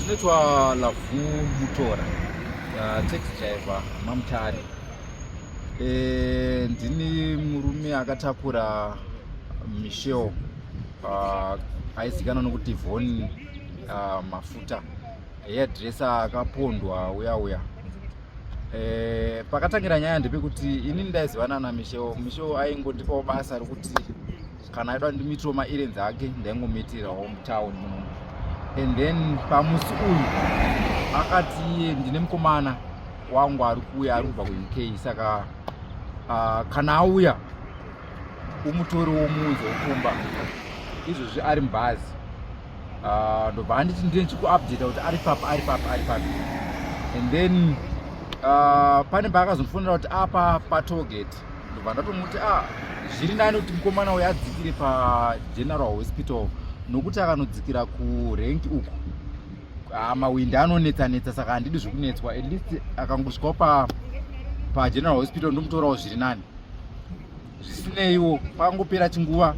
Ndinoitwa Lavhu Mutora, taxi driver maMutare. Ndini murume akatakura Michelle, aizikanwa nokuti Von Mafuta, hairdresser akapondwa uya uya. Pakatangira nyaya ndepekuti inini ndaizivana naMichelle. Michelle aingondipawo basa rokuti kana aida ndimuitirawo maerrands ake, ndaingomuitirawo mutown muno. And then pamusi uyu akati ndine mukomana wangu ari kuuya, ari kubva kuUK, saka kana auya umutori womuunze wokumba. Izvozvi ari mubhazi. Ndobva anditi ndine chikuupdata kuti ari papi, ari papi, ari papi. And then pane paakazondifonera kuti apa patollgate. Ndobva ndatomuti, a zviri nani kuti mukomana uyu adzikire paGeneral Hospital, nokuti akanodzikira kurank uku, mawindi anonetsa netsa, saka handidi zvekunetswa. At least akangosvikawo paGeneral Hospital, ndomutorawo zviri nani. Zvisineiwo, pangopera chinguva,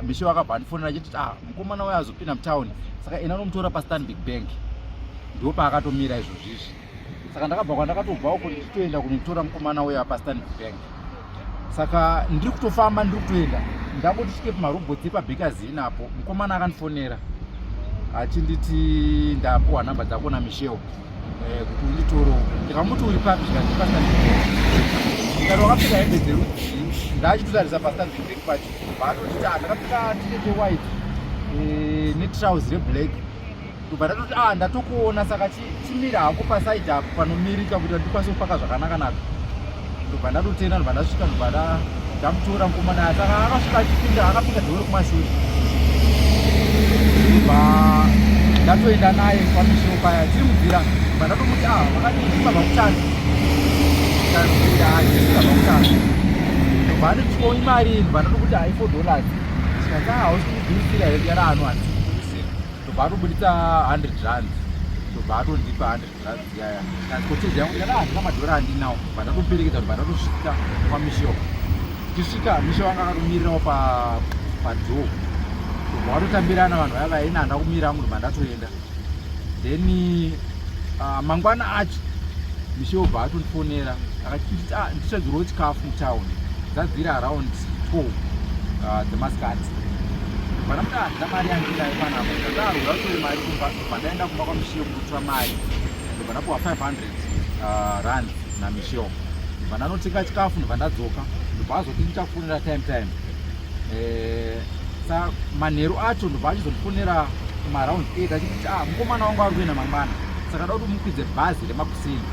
Michelle akabva andifonera achiti, ah, mukomana uyo azopinda mutauni, saka ena anomutora paStanbic Bank, ndo paakatomira izvozvizvi. Saka ndakabva kwandakatobva uko ndichitoenda kunotora mukomana uyo paStanbic Bank. Saka ndiri kutofamba, ndiri kutoenda, ndangoti svike pamarobhotsi epaBakers Inn apo, mukomana akandifonera achinditi, "Ndapuwa nhamba dzako naMichelle kuti unditoro." Ndikamuti, "Uri papi?" Zvikanzi, "PaStanbic Bank." Ndikati, "Wakapfeka hembe dzerudzii?" Ndachitotarisa paStanbic Bank pacho. Paatotiti, "Ah, ndakapfeka t-shirt yewhite netrouse reblack." Ndobva ndatoti, "Ah, ndatokuona, saka chimira hako paside apo panomirika kuti ndikwanise kupaka zvakanaka naka." Ndobva ndatotenda, ndobva ndasvika, ndobva ndamutora mukomana. Saka akasvika achipinda, akapinda door kumashure, ndobva ndatoenda naye kwaMichelle paya. Tiri munzira, ndobva ndatomuti, "Ah, makadii, mabva kuchando?" "Bva kuchando." Ndobva anditi, "Ko imari?" Ndobva ndatokuti, "Hai, $4." Zvikanzi, "Ah, hausi kundigurisira here?" Ndikati, "Ano, handisi kugurisira." Ndobva atobuditsa 100 rands, ndobva atondipa 100 rands yaya. Zvikanzi, "Ko change yangu?" Ndikati, "Handina madhora andinawo." Ndobva ndatomuperekedza, ndobva ndatosvika kwaMichelle. Tichisvika, Michelle wanga akatomirirawo padoor, ndobva watotambirana vanhu vaya vaina. Handa kumira hangu, ndobva ndatoenda. Then mangwana acho Michelle bva atondifonera akachinditi, "Ah, nditsvagirwo chikafu mutown." Dzadziri around 12 dzemasikati. Ndobva ndamuti, "Handina mari yandinayo panapa." Ndakaarura utore mari kumba. Ndobva ndaenda kumba kwaMichelle kunotora mari, ndobva ndapuwa 500 rand naMichelle, ndobva ndanotenga chikafu, ndobva ndadzoka. Ndobva azoti, "Ndichakufonera time time." Sa manheru acho ndobva achizondifonera kumaaround 8 achiti, "Ah, mukomana wangu ari kuenda mangwana, saka da kuti umukwidze bhazi remakuseni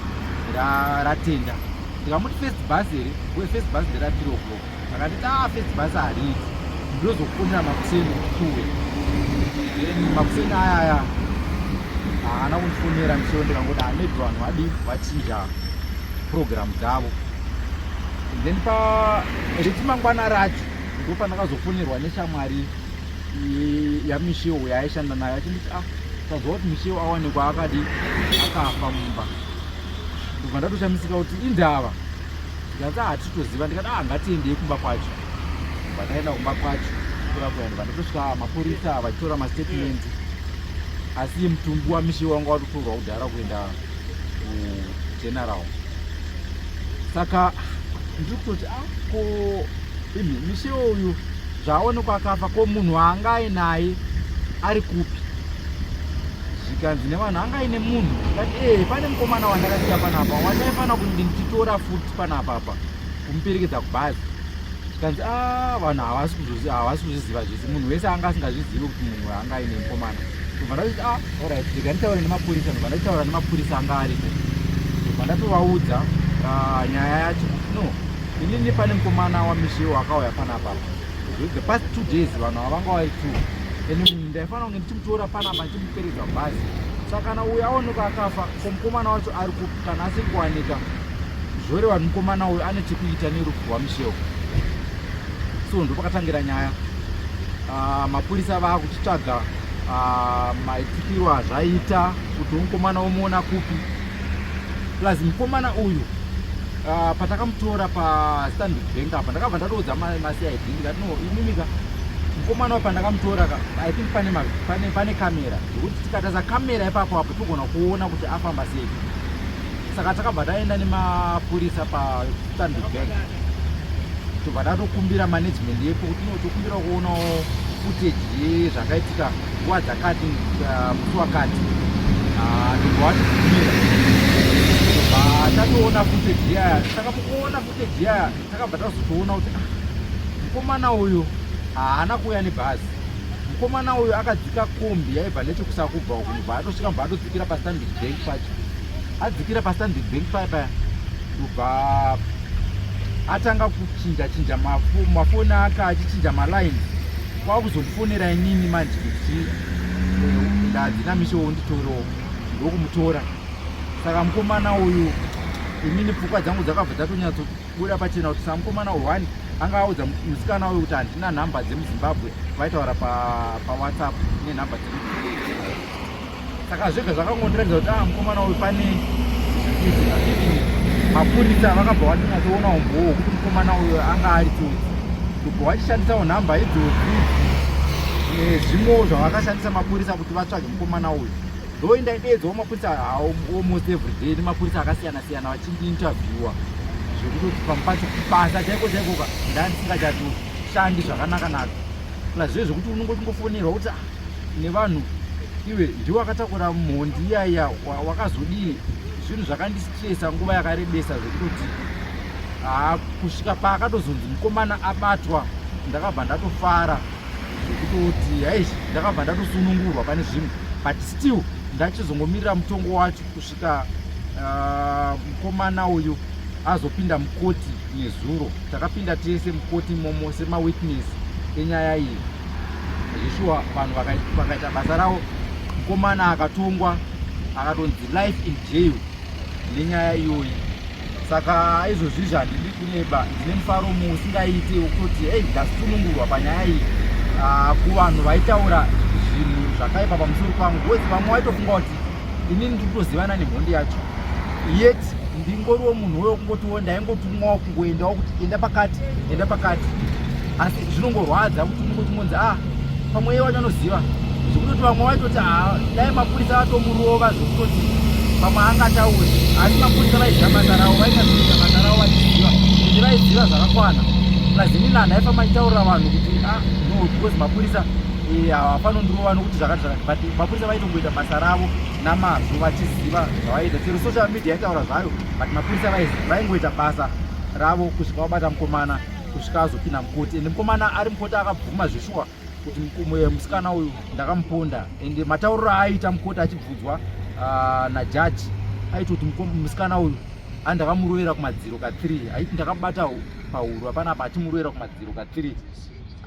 ratenda." Ndikamuti, "First bus here? First bus ndera 3 o'clock." Akanditi, "Ah, first bus hariiti, ndinozokufonera makuseni kuwe." Then makuseni ayaya haana kundifonera Michelle. Ndikangoti, "Ah, maybe vanhu vadi vachinja program dzavo." Then pariti mangwana racho ndo pandakazofonerwa neshamwari yaMichelle yaaishanda nayo achinditi, "Ah, tazwa kuti Michelle awanikwa akadi akafa mumba." Ndobva ndatoshamisika kuti indava. Ndikati, "Hatitoziva." Ndikati, "Ah, ngatiendei kumba kwacho." Ndobva ndaenda kumba kwacho kurakuya, ndobva ndatosvika mapurisa vachitora mastatement, asi mutumbi waMichelle wanga watotorwa kudhara kuenda kuGeneral. Saka ndiri kutoti, ah, ko imi Michelle uyu zvaaonekwa akafa, ko munhu waanga ainaye ari kupi? Zvikanzi nevanhu, anga aine munhu. Ndikati, "Ee, pane mukomana wandakasiya panapa wandaifanira kuti ndichitora futi panapa apa kumuperekedza kubhazi." Zvikanzi, "A, vanhu havasi kuzviziva zvese, munhu wese anga asingazvizivi kuti munhu anga aine mukomana." Ndobva ndati, "Ah, alright, rega nditaure nemapurisa." Ndobva ndataura nemapurisa anga aripo, ndobva ndatovaudza nyaya yacho kuti, "No, inini pane mukomana waMichelle akauya panapa the past 2 days, vanhu ava vanga vari two, and munhu ndaifanira kunge ndichimutora panapa ndichimuperedza bhazi. Saka kana uyu aonekwa akafa, ko mukomana wacho ari kupi? Kana asiri kuwanika, zvoreva kuti mukomana uyu ane chekuita nerufu rwaMichelle." So ndopakatangira nyaya. Mapurisa vaakuchitsvaga maitikiro azvaita, kuti mukomana womuona kupi. Plus mukomana uyu, patakamutora paStanbic Bank apa, ndakabva ndatoudza maCID, ndikati, "No, imimika Mukomana uyu pandakamutora ka, I think pane, pane, pane kamera zvekuti tikatarisa kamera ipapo apo togona kuona kuti afamba sei. Saka takabva taenda nemapurisa paStanbic Bank, tobva tatokumbira management yepo kuti no, tokumbira kuonawo footage yezvakaitika nguva dzakati, musi wakati. Tobva watibvumira, tobva tatoona footage iyaya. Saka mukuona footage iyaya takabva tazotoona kuti mukomana uyu haana kuuya nebhazi. Mukomana uyu akadzika kombi yaibva nechekusakubva uku, ndobva atosvika, mubva atodzikira paStanbic Bank pacho. Adzikira paStanbic Bank paya paya, ndobva atanga kuchinja chinja mafoni ake, achichinja malines, kwakuzondifonera inini manje kuti ndadzina misho, unditorewo. Ndokumutora. Saka mukomana uyu, inini pfungwa dzangu dzakabva dzatonyatsobuda pachena kuti samukomana uyu, one, anga audza musikana uyu kuti handina nhamba dzemuZimbabwe, vaitaura paWhatsApp nenhamba dzemuZimbabwe. Saka zvega zvakangondiratidza kuti ah, mukomana uyu pane zviri kuitika. Even mapurisa vakabva vatonyatsoona umbowo hwekuti mukomana uyu anga ari tsotsi, ndobva vachishandisawo nhamba idzodzi nezvimwewo zvavakashandisa mapurisa kuti vatsvage mukomana uyu. Though ndaideedzawo mapurisa almost every day nemapurisa akasiyana siyana vachindiinterviewa, zvekutoti pamwe pacho basa chaiko chaiko ka ndandisingachatoshandi zvakanaka naka. Plus zve zvekuti unongotingofonerwa kuti nevanhu, iwe ndiwe wakatakura mhondi iyaiya, wakazodii. Zvinhu zvakandistresa nguva yakarebesa zvekutoti kusvika paakatozonzi mukomana abatwa, ndakabva ndatofara zvekutoti haish, ndakabva ndatosunungurwa pane zvimwe. But still ndachizongomirira mutongo wacho kusvika mukomana uyu azopinda mukoti. Nezuro takapinda tese mukoti imomo semawitness enyaya iyi. Zveshuwa vanhu vakaita basa ravo, mukomana akatongwa, akatonzi life in jail nenyaya iyoyi. Saka izvozvi handidi kunyeba, ndine mufaro muusingaiti wekutoti ei, ndasunungurwa panyaya iyi. Kuvanhu vaitaura zvinhu zvakaipa pamusoro pangu, because vamwe vaitofunga kuti inini ndiri kutozivana nemhondi yacho, yet ndingoriwo munhu wewo, kungotiwo ndaingotumwawo kungoendawo kuti enda pakati, enda pakati. Asi zvinongorwadza kuti unongoti ngonzi pamwe iye wacho anoziva, zvekutoti vamwe vaitoti dai mapurisa vatomurova, zvekutoti pamwe angatauri. Asi mapurisa vaiziva basa ravo, vainyatsikuita basa ravo vachiziva, ende vaiziva zvakakwana. Plus inini handaifamba achitaurira vanhu kuti no, because mapurisa havafanondirova nokuti zvakati zvakati, but mapurisa vaitongoita basa ravo namazvo vachiziva zvavaiita. Chero social media yaitaura zvayo, but mapurisa vaingoita basa ravo kusvika vabata mukomana, kusvika azopinda mukoti. Ende mukomana ari mukoti akabvuma zveshuwa kuti musikana uyu ndakamuponda. Ende matauriro aaita mukoti achibvunzwa najaji, aitoti musikana uyu andakamurovera kumadziro ka3, aiti ndakabata pahuro apanapa achimurovera kumadziro ka3.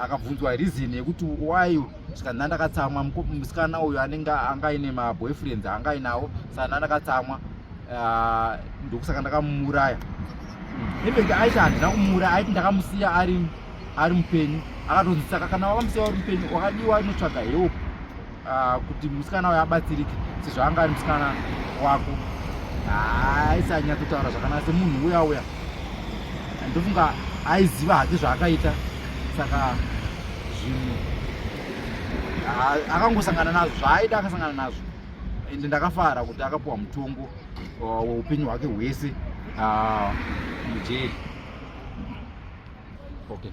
Akabvunzwa reason yekuti why, svika ndandakatsamwa, musikana uyu anenge anga aine maboyfriends anga ainawo, saka ndandakatsamwa, ndokusaka ndakamuuraya. Infact aiti handina kumuuraya, aiti ndakamusiya ari mupenyu. Akatonzi saka kana wakamusiya uri mupenyu, wakadiwa inotsvaga help kuti musikana uyu abatsirike sezvo anga ari musikana wako. Aisanyatsotaura zvakanaka semunhu uya uya, ndofunga aiziva hake zvaakaita. Saka zvinhu akangosangana nazvo, zvaaida akasangana nazvo. Ende ndakafara kuti akapiwa mutongo weupenyu hwake hwese mujeri. Okay.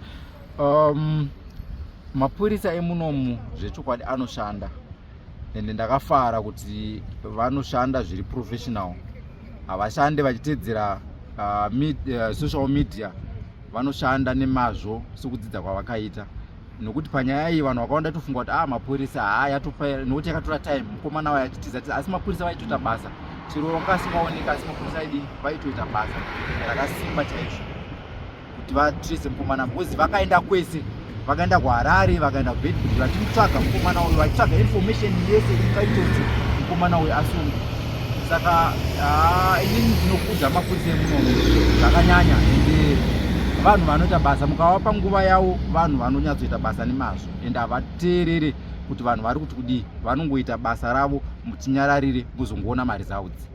Mapurisa emunomu zvechokwadi anoshanda, ende ndakafara kuti vanoshanda zviri professional, havashande vachitedzera social media, vanoshanda nemazvo sekudzidza kwavakaita. Nokuti panyaya iyi vanhu vakawanda tofunga kuti mapurisa haa yatopa, nokuti yakatora time mukomana wayo achitiza tiza. Asi mapurisa vaitoita basa chero vanga vasingaoneka, asi mapurisa aidi vaitoita basa rakasimba chaizvo kuti vatrace mukomana, because vakaenda kwese, vakaenda kuHarare, vakaenda kuBeitbridge vachimutsvaga mukomana uyu, vachitsvaga information yese ingaita kuti mukomana uyu asungwe. Saka inini ndinokudza mapurisa emunomu zvakanyanya, ende vanhu vanoita basa mukavapa nguva yavo, vanhu vanonyatsoita basa nemazvo, ende havateerere kuti vanhu vari kuti kudii, vanongoita basa ravo muchinyararire, muzongoona maresults.